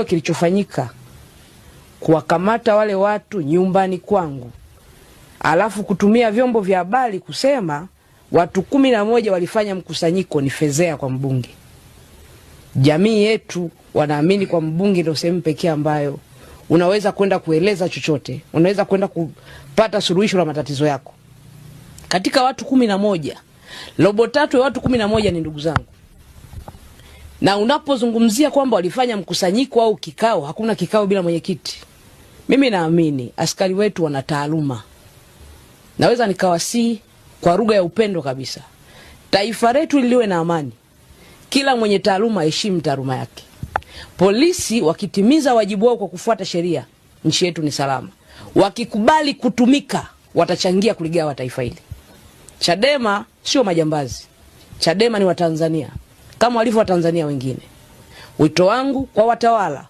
Kilichofanyika kuwakamata wale watu nyumbani kwangu, alafu kutumia vyombo vya habari kusema watu 11 walifanya mkusanyiko ni fezea kwa mbunge. Jamii yetu wanaamini kwa mbunge ndio sehemu pekee ambayo unaweza kwenda kueleza chochote, unaweza kwenda kupata suluhisho la matatizo yako. Katika watu 11, robo tatu ya watu 11 ni ndugu zangu. Na unapozungumzia kwamba walifanya mkusanyiko au kikao, hakuna kikao bila mwenyekiti. Mimi naamini askari wetu wana taaluma. Naweza nikawasihi kwa lugha ya upendo kabisa, taifa letu liwe na amani. Kila mwenye taaluma aheshimu taaluma yake. Polisi wakitimiza wajibu wao kwa kufuata sheria, nchi yetu ni salama. Wakikubali kutumika, watachangia kuligawa taifa hili. Chadema sio majambazi. Chadema ni Watanzania kama walivyo Watanzania wengine. Wito wangu kwa watawala,